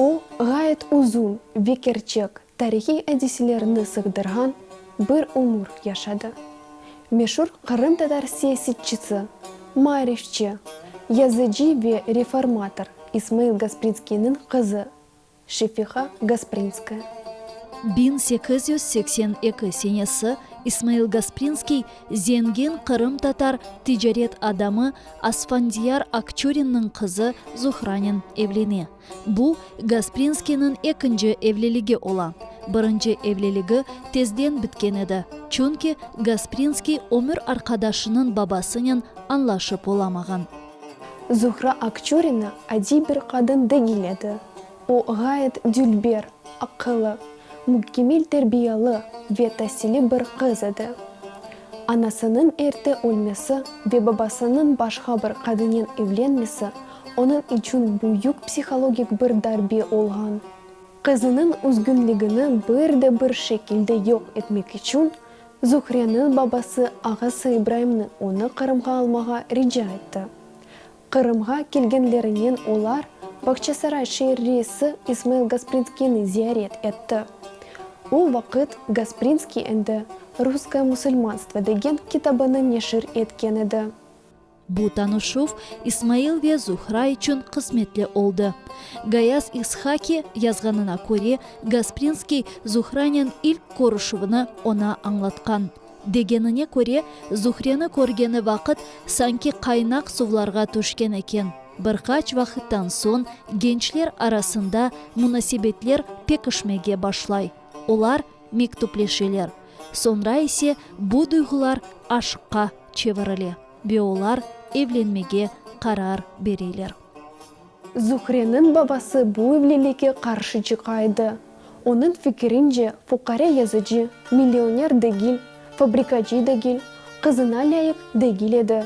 O, ğayet uzun ve kerçek tarihiy adiselerni sığdırğan bir ömür yaşadı. Meşur qırımtatar siyasetçisi, maarifçi, yazıcı ve reformator İsmail Gasprinskiyniñ qızı Şefiqa Gasprinskaya. 1882 senesi İsmail Gasprinskiy zengin qırımtatar ticaret adamı Asfandiyar Akçurinniñ qızı Zuhranen evlene. Bu, Gasprinskiyniñ ekinci evliligi ola. Birinci evliligi tezden bitken edi, çünki Gasprinskiy ömür arqadaşınıñ babasınen añlaşıp olamağan. Zuhra Akçurina adiy bir qadın degil edi. O ğayet dülber, aqıllı, mükemmel terbiyalı ve tasilli bir qız edi. Anasınıñ erte ölmesi ve babasınıñ başqa bir qadınen evlenmesi onıñ içün büyük psihologik bir darbe olğan. Qızınıñ üzgünligini bir de bir şekilde yoq etmek içün Zuhreniñ babası ağası İbraimni onı Qırımğa almağa rica etti. Qırımğa kelgenlerinen olar Bağçasaray şeer reisi İsmail Gasprinskiyni ziyaret etti. O vaqıt Gasprinskiy endi Russkoye musulmanstvo degen kitabını neşir etken edi. Bu tanışuv İsmail ve Zuhra içün qısmetli oldı. Gayaz İshaki yazğanına köre, Gasprinskiy Zuhranen ilk körüşüvini oña añlatqan. Degenine köre, Zuhreni körgeni vaqıt sanki qaynaq suvlarğa tüşken eken. Bir qaç vaqıttan soñ gençler arasında munasebetler pekişmege başlay. Olar mektüpleşeler. Soñra ise bu duyğular aşqqa çevirile ve olar evlenmege qarar bereler. Zuhreniñ babası bu evlilikke qarşı çıqa edi. Onıñ fikirince, fuqare yazıcı, millioner degil, fabrikacı degil, qızına lâyıq degil edi.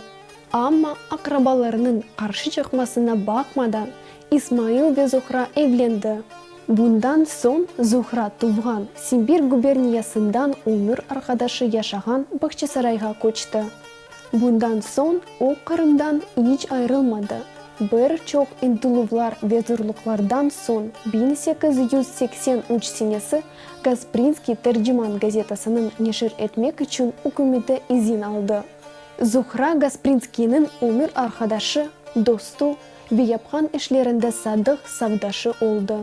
Amma aqrabalarınıñ qarşı çıqmasına baqmadan, İsmail ve Zuhra evlendi. Bundan soñ Zuhra tuvğan Sibir guberniyasından ömür arqadaşı yaşağan Bağçasarayğa köçti. Bundan soñ o Qırımdan iç ayrılmadı. Bir çoq ıntıluvlar ve zorluqlardan soñ 1883 senesi Gasprinskiy Terciman gazetasınıñ neşir etmek içün ükümete izin aldı. Zuhra Gasprinskiyniñ ömür arqadaşı, dostu ve yapqan işlerinde sadıq safdaşı oldı.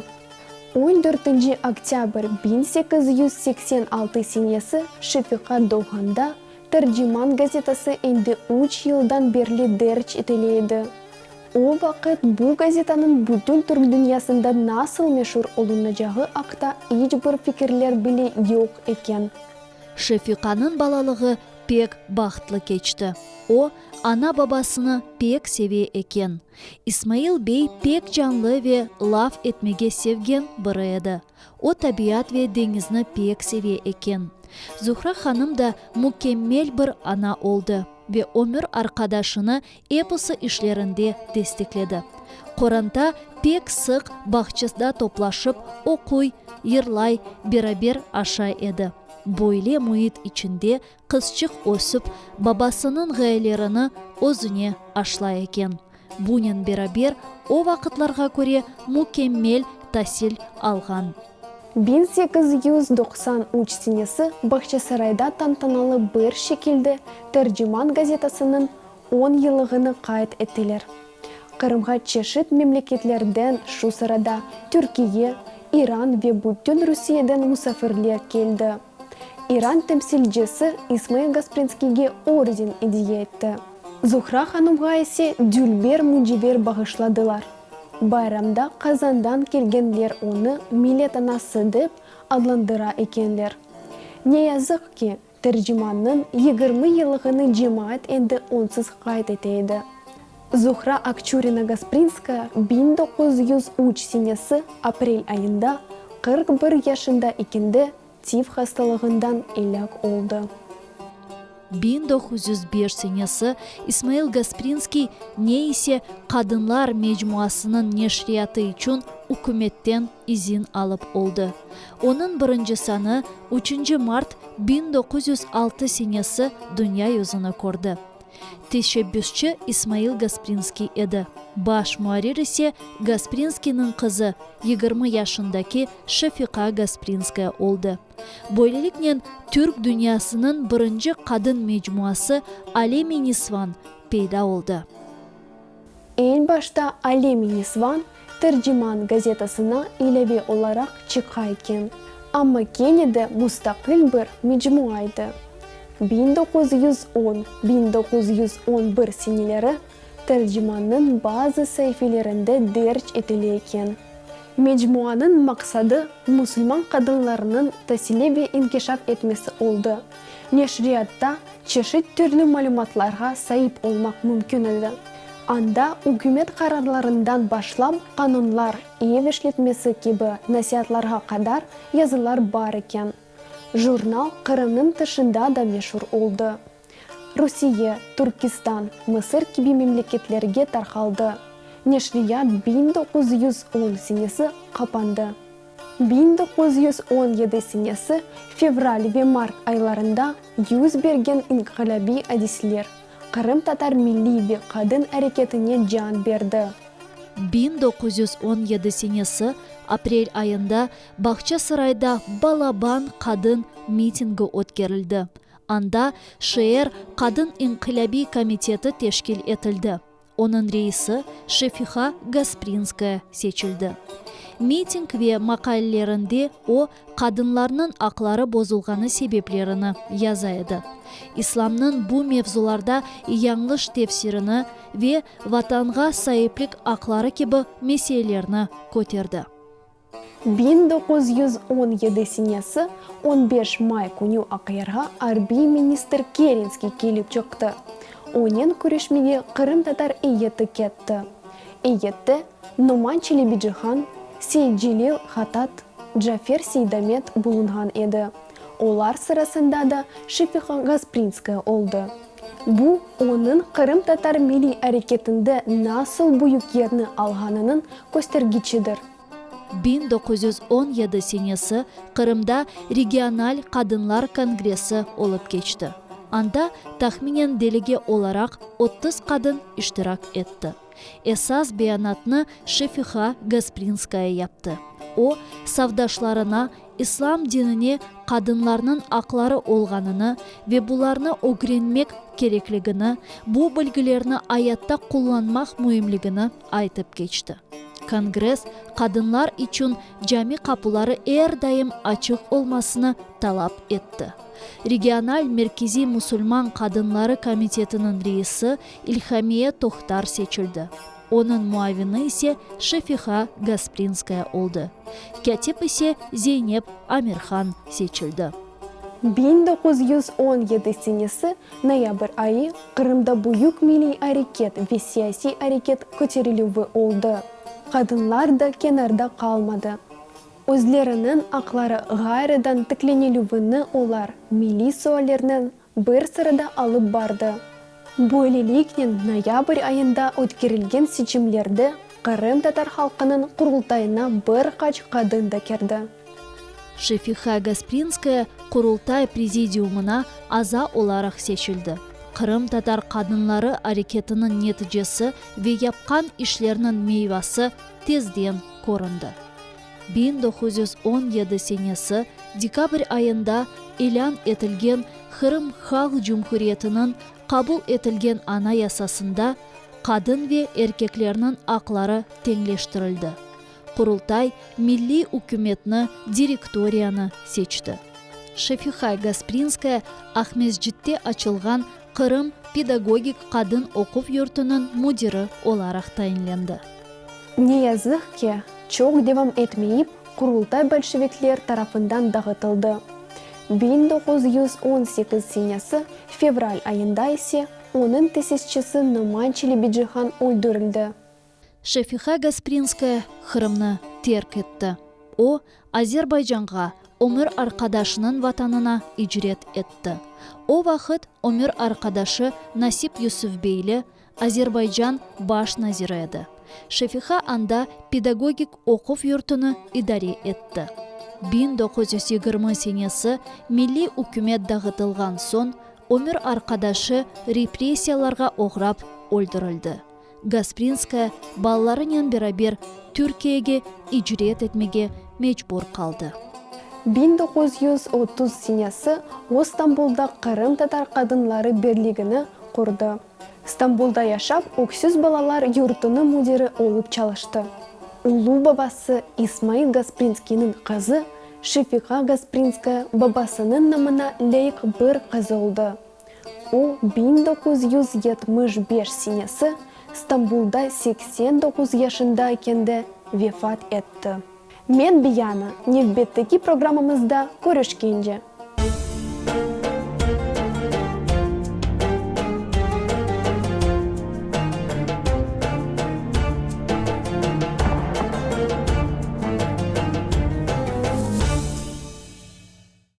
On dörtünci oktâbr 1886 senesi Şefiqa doğğanda Terciman gazetası endi üç yıldan berli derc etile edi. O vaqıt bu gazetanıñ bütün türk dünyasında nasıl meşur olunacağı aqta iç bir fikirler bile yoq eken. Şefiqanıñ balalığı pek bahtlı keçti. O, ana-babasını pek seve eken. İsmail bey pek canlı ve laf etmege sevgen biri edi. O, tabiat ve deñizni pek seve eken. Zuhra hanım da mükemmel bir ana oldı ve ömür arqadaşını episi işlerinde destekledi. Qoranta pek sıq bağçasda toplaşıp, oquy, yırlay, beraber aşay edi. Böyle müit içinde qızçıq ösip, babasınıñ ğayelerini özüne aşlay eken. Bunen beraber, o vaqıtlarğa köre mükemmel tasil alğan. 1893 senesi Bağçasarayda tantanalı bir şekilde Terciman gazetasınıñ on yıllığını qayd ettiler. Qırımğa çeşit memleketlerden, şu sırada Türkiye, İran ve bütün Rusiyeden musafirler keldi. İran temsilcisi İsmail Gasprinskiyge orden ediye etti. Zuhra hanımğa ise dülber müciver bağışladılar. Bayramda Qazandan kelgenler onı Millet anası dep adlandıra ekenler. Ne yazıq ki, Tercimannıñ 20 yıllığını cemaat endi onsız qayd ete edi. Zuhra Akçurina-Gasprinskaya 1903 senesi aprel ayında 41 yaşında ekende tif hastalığından elâk oldı. 1905 senesi İsmail Gasprinskiy ne ise Qadınlar mecmuasınıñ neşriyatı içün ükümetten izin alıp oldı. Onıñ birinci sanı üçünci mart 1906 senesi dünya yüzüni kördi. Teşebbüsçi İsmail Gasprinskiy edi. Baş muarrir ise Gasprinskiyniñ qızı, 20 yaşındaki Şefiqa Gasprinskaya oldı. Böyleliknen, türk dünyasınıñ birinci qadın mecmuası Alem-i Nisvan peyda oldı. Eñ başta Alem-i Nisvan Terciman gazetasına ilâve olaraq çıqa eken, amma kene de mustaqil bir mecmua edi. 1910, 1911 seneleri Tercimannıñ bazı saifelerinde derc etile eken. Mecmuanıñ maqsadı musulman qadınlarınıñ tasili ve inkişaf etmesi oldı. Neşriyatta çeşit türlü malümatlarğa saip olmaq mümkün edi. Anda ükümet qararlarından başlap qanunlar, ev işletmesi kibi nasiatlarğa qadar yazılar bar eken. Jurnal Qırımnıñ tışında da meşur oldı. Rusiye, Türkistan, Mısır kibi memleketlerge tarqaldı. Neşriyat 1910 senesi qapandı. 1917 senesi fevral ve mart aylarında yüz bergen inqilâbiy adisler qırımtatar milliy ve qadın areketine can berdi. 1917 senesi aprel ayında Bağçasarayda balaban qadın mitingi ötkerildi. Anda şeer Qadın inqilâbiy komiteti teşkil etildi, onıñ reisi Şefiha Gasprinskaya seçildi. Miting ve maqalelerinde o, qadınlarnıñ aqları bozulğanı sebeplerini yaza edi, İslamnıñ bu mevzularda yañlış tefsirini ve Vatanğa saiplik aqları kibi meselelerni köterdi. 1917 senesi on beş may künü Aqyarğa arbiy ministr Kerenskiy kelip çıqtı. Onen körüşmege qırımtatar eyyeti ketti. Eyyette Noman Çelebicihan, Seyitcelil Hatat, Cafer Seydamet bulunğan edi. Olar sırasında da Şefiqa Gasprinskaya oldı. Bu, onıñ qırımtatar milliy areketinde nasıl büyük yerni alğanınıñ köstergiçidir. 1917 senesi Qırımda regional qadınlar kongressi olıp keçti. Anda tahminen delege olaraq 30 qadın iştirak etti. Esas beyanatnı Şefiha Gasprinskaya yaptı. O, safdaşlarına İslam dinine qadınlarnıñ aqları olğanını ve bularnı ögrenmek kerekligini, bu bilgilerni ayatta qullanmaq müimligini aytıp keçti. Kongress qadınlar içün cami qapuları er daim açıq olmasını talap etti. Regional merkeziy musulman qadınları komitetiniñ reisi İlhamiye Tohtar seçildi. Onıñ muavini ise Şefiha Gasprinskaya oldı. Kâtip ise Zeynep Amirhan seçildi. 1917 senesi noyabr ayı Qırımda büyük milliy areket ve siyasiy areket köterilüvi oldı. Qadınlar da kenarda qalmadı. Özleriniñ aqları ğayrıdan tiklenilüvini olar milliy suallernen bir sırada alıp bardı. Böyleliknen noyabr ayında ötkerilgen seçimlerde qırımtatar halqınıñ Qurultayına bir qaç qadın da kirdi. Şefiha Gasprinskaya Qurultay Prezidiumına aza olaraq seçildi. Qırımtatar qadınları areketiniñ neticesi ve yapqan işlerniñ meyvası tezden köründi. 1917 senesi dekabr ayında ilân etilgen Qırım Halq Cumhuriyetiniñ qabul etilgen Anayasasında qadın ve erkeklerniñ aqları teñleştirildi. Qurultay milliy ükümetni, direktoriyanı seçti. Şefiha Gasprinskaya Aqmescitte açılğan Qırım pedagogik qadın oquv yurtunıñ müdiri olaraq tayinlendi. Ne yazıq ki, çoq devam etmeyip, Qurultay bolşevikler tarafından dağıtıldı. 1918 senesi fevral ayında ise onıñ tesisçisi Noman Çelebicihan öldürildi. Şefiha Gasprinskaya Qırımnı terk etti. O, Azerbaycanğa, ömür arqadaşınıñ vatanına icret etti. O vaqıt ömür arqadaşı Nasip Yusufbeyli Azerbaycan baş naziri edi. Şefiha anda pedagogik oquv yurtunı idare etti. 1920 senesi milliy ükümet dağıtılğan soñ, ömür arqadaşı repressiyalarğa oğrap öldürildi. Gasprinskaya balalarınen beraber Türkiyege icret etmege mecbur qaldı. 1930 senesi o Stambulda Qırımtatar qadınları birligini qurdı. Stambulda yaşap öksüz balalar yurtunıñ müdiri olıp çalıştı. Ulu babası İsmail Gasprinskiyniñ qızı Şefiqa Gasprinskaya babasınıñ namına lâyıq bir qız oldı. O, 1975 senesi Stambulda 89 yaşında ekende vefat etti. Men Biyana, nevbetteki programmamızda körüşkence!